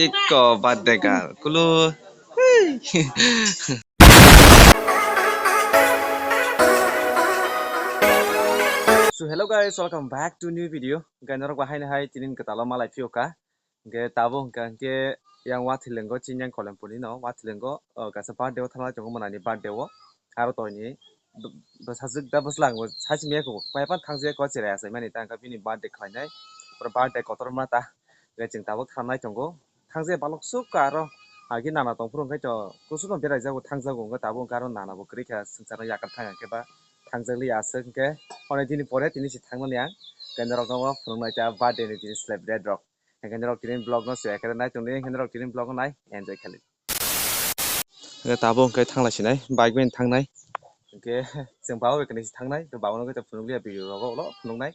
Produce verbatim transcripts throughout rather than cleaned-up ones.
Iko birthday girl, kulu. So hello guys, welcome back to new video. Hwnkhe norok bo haino hai tini kwtal o malai phiyokha. Hwnkhe tabuk hwnkha hwnkhe yang wathilengo chini yang Kolempur ni no wathilengo, o kaisa birthday o thanglai tongo mwnani birthday o. Aro toini bwsajwk da bwslang bo saichimya kho, pai phano thangjakya kho, cherai achaimani ta hwnkha bini birthday khlainai. Oro birthday kotorma ta. Hwnkhe chwng tabuk thangnai tongo. Thangjakya balok suk aro agi nana tongphuru hwnkhe to kusuno beraijago thangjago, hwnkhe tabuk hwnkhe aro nana bo kwrwi kha swngcharno yakar thang khe ba thangjakliya aswk hwnkhe. Hwnwi bini pore tini se thangnani ang hwnkhe norokno phunuknai ta birthday ni tini celebrate rok. Hwnkhe norok tini vlog no se ekhe nai tongdi, hwnkhe norok tini vlog no nai enjoy khaidi. Hwnkhe tabuk hwnkhe thanglai sinai, bike bai thangnai. Hwnkhe chwng baba bai kwnwi se thangnai, to baba no khe to phunukliya, video rogo ulo phunuknai.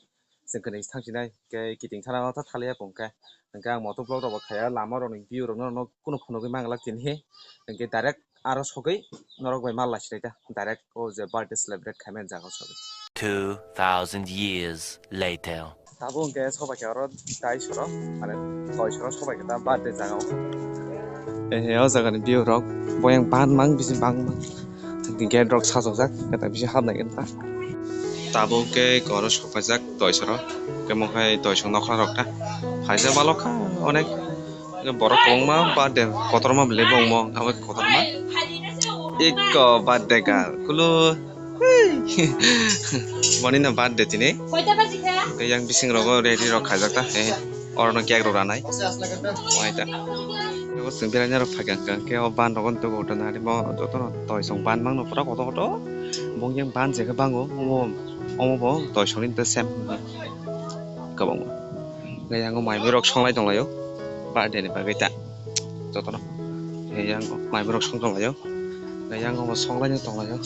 Chwng kwnwi se thangsinai, hwnkhe kiting sana no ta thaliya kho hwnkhe. Hwnkhe ang moto vlog rok bo khaiya, lama rok ni view rok no, no kunu phunugwi manglak tini. Hwnkhe direct aro sogwi norok bai mal lai sinai ta, direct o je birthday celebrate khaimani jaga o sogwi. Two thousand years later. Tabuk hwnkhe sobai khe oro dai soro, mane toi soro sobai khe ta birthday jaga o. Eh, o jaga ni view rok boyang ban mang bisi bang mang. Gate rok sajokjak, kata bisi hapnai khe ta. Tabuk hwnkhe oro sopaijak toi soro, khe mo khai toi song nokla rok ta. Phaijak balok kha onek. Borok kwbangma birthday kotorma bele bo wngmo, abo kotorma. Iko birthday girl, kulu. Boni no birthday tini. Hwnkhe yang bising rogo ready rok khaijak ta, he, oro no cake rok ranai. Wai ta. Abo chwng beraina rok phaikha hwnkhe o ban rogo tubu tana rimo jotono toi song ban mangno pura kotor kotor. Bong yang ban je khe bango, omo, omo bo toi song ni ta sem. Kwbangma. Hwnkhe yang o mai mui rok songlai tonglaio. Birthday ni bagwi ta. Jotono. Hwnkhe yang o mai mui rok song tonglaio. Hwnkhe yang o bo songlai tonglaio.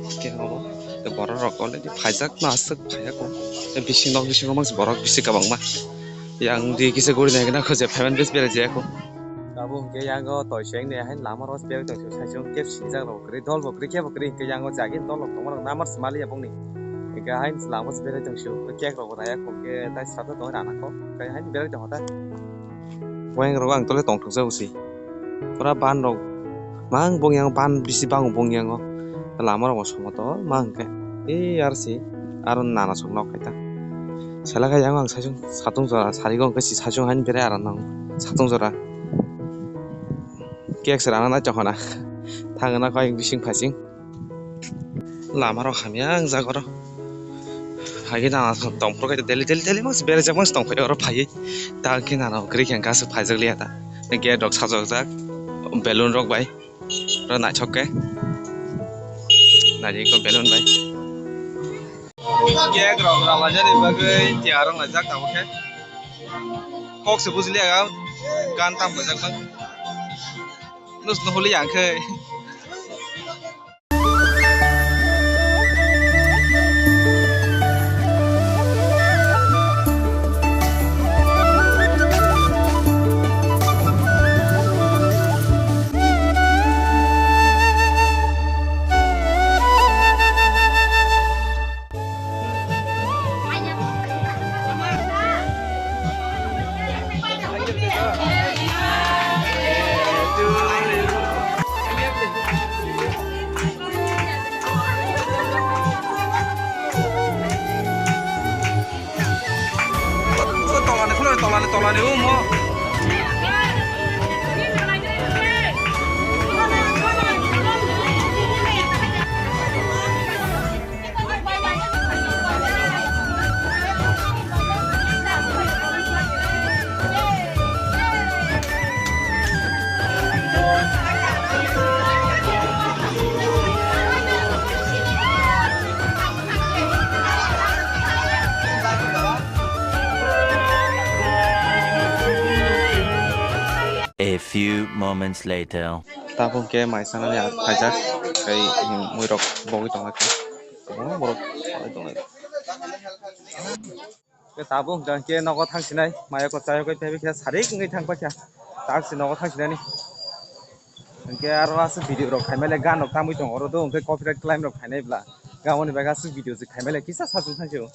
Hwnkhe obo. Hwnkhe borok rok already phaijak no aswk phaiya kho. Tei bising nok bisingo mangsi borok bisi kwbangma. Yang di kisa guri nai gana kho je phaimani bes berai jaya kho. Abo hwnkhe yang o toi seng ni hain lama rok berai tong sio, sai sio kep sinijak rok kwrwi, dol bo kwrwi, kebo kwrwi, hwnkhe yang o jagin dol rok tongma rok namar se maliya bongni. Hwnkhe hain lama se berai tong sio, cake rok bo raya kho, hwnkhe tai sata tong rana kho, hwnkhe hain berai tong kho ta. Wayang rok ang tole tong thok jago se. Pura ban rok mang bong yang o, ban bisi bango bong yang o. Lama rok bo somoto ma hwnkhe. Ei R C aro nana song nok hai ta. Sela khe yang ang saichung satung jora sarigo hwnkhe si saichung hain berai aro nang satung jora. Cake se rana nai chokona. Thangna kho ayang bising phasing. Lama rok hamya ang jaga oro. Hai khe nana tong phuru khe daily, daily, daily mas berajak mas tong phai oro phaiwi. Ta khe nana kwrwi khe ang gas phaijak liya ta. Gate rok sajokjak balloon rok bai. Oro naithok khe. Naidi ko balloon bai. Cake rok rwlainani bagwi tiyar wngjak tabuk khe. Kok se bujiliya, gan tam bwjak bang. Nus no holi yang khe. Tolani, tolani, tolani, tolani, omo. A few moments later. Tabuk khe mai sanani ang phaijak, tei mui rok bogwi tonglaikha, kwbangma borok salai tonglai. Khe tabuk hwnkha khe nogo thangsinai, mayoko chayogwi teibo khe sarik wngwi thangpaikha, tak se nogo thangsinani. Hwnkhe aro aswk video rok khaimale gan rok tamwi tongo, oro do hwnkhe copyright claim rok khainai bla, gaboni bagwi aswk video se khaimale kisa sajwk thangsio,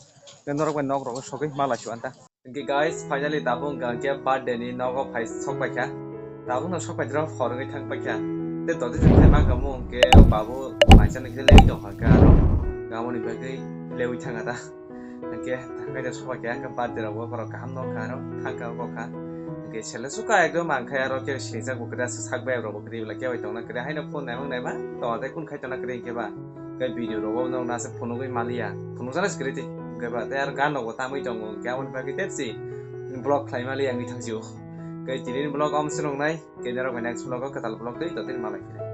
tei norok bai nok rogo sogwi ma laisio anta. Hwnkhe guys, finally tabuk hwnkha hwnkhe birthday ni nogo phai sok paikha. Tabuk no sok paidrok hor wngwi thang paikha. Tei todi se phaima hwnkha mo hwnkhe o babu maisa ni khe lewi tongkha hwnkhe aro. Aboni bagwi lewi thangkha ta. Hwnkhe thangkhe sok paikha hwnkhe birthday rok bo borok kaham no wngkha aro thangkha wngkha. Hwnkhe sele suka ekdom ang khai aro khe sinijak bo kwrwi sak bai rok bo kwrwi belai khe bai tongna kwrwi haino phone naimang naiba to tei kun khai tongna kwrwi hwnkhe ba. Khe video rogo no nasa phunugwi maliya. Phunukjana se kwrwi tei. Khe ba tei aro gan rogo tamwi tongo. Khe aboni bagwi tepsi vlog khlai maliya wngwi thangjio. Khe tini ni vlog om se nungnai. Khe norok bai next vlog o kwtal vlog tei totini malai khe.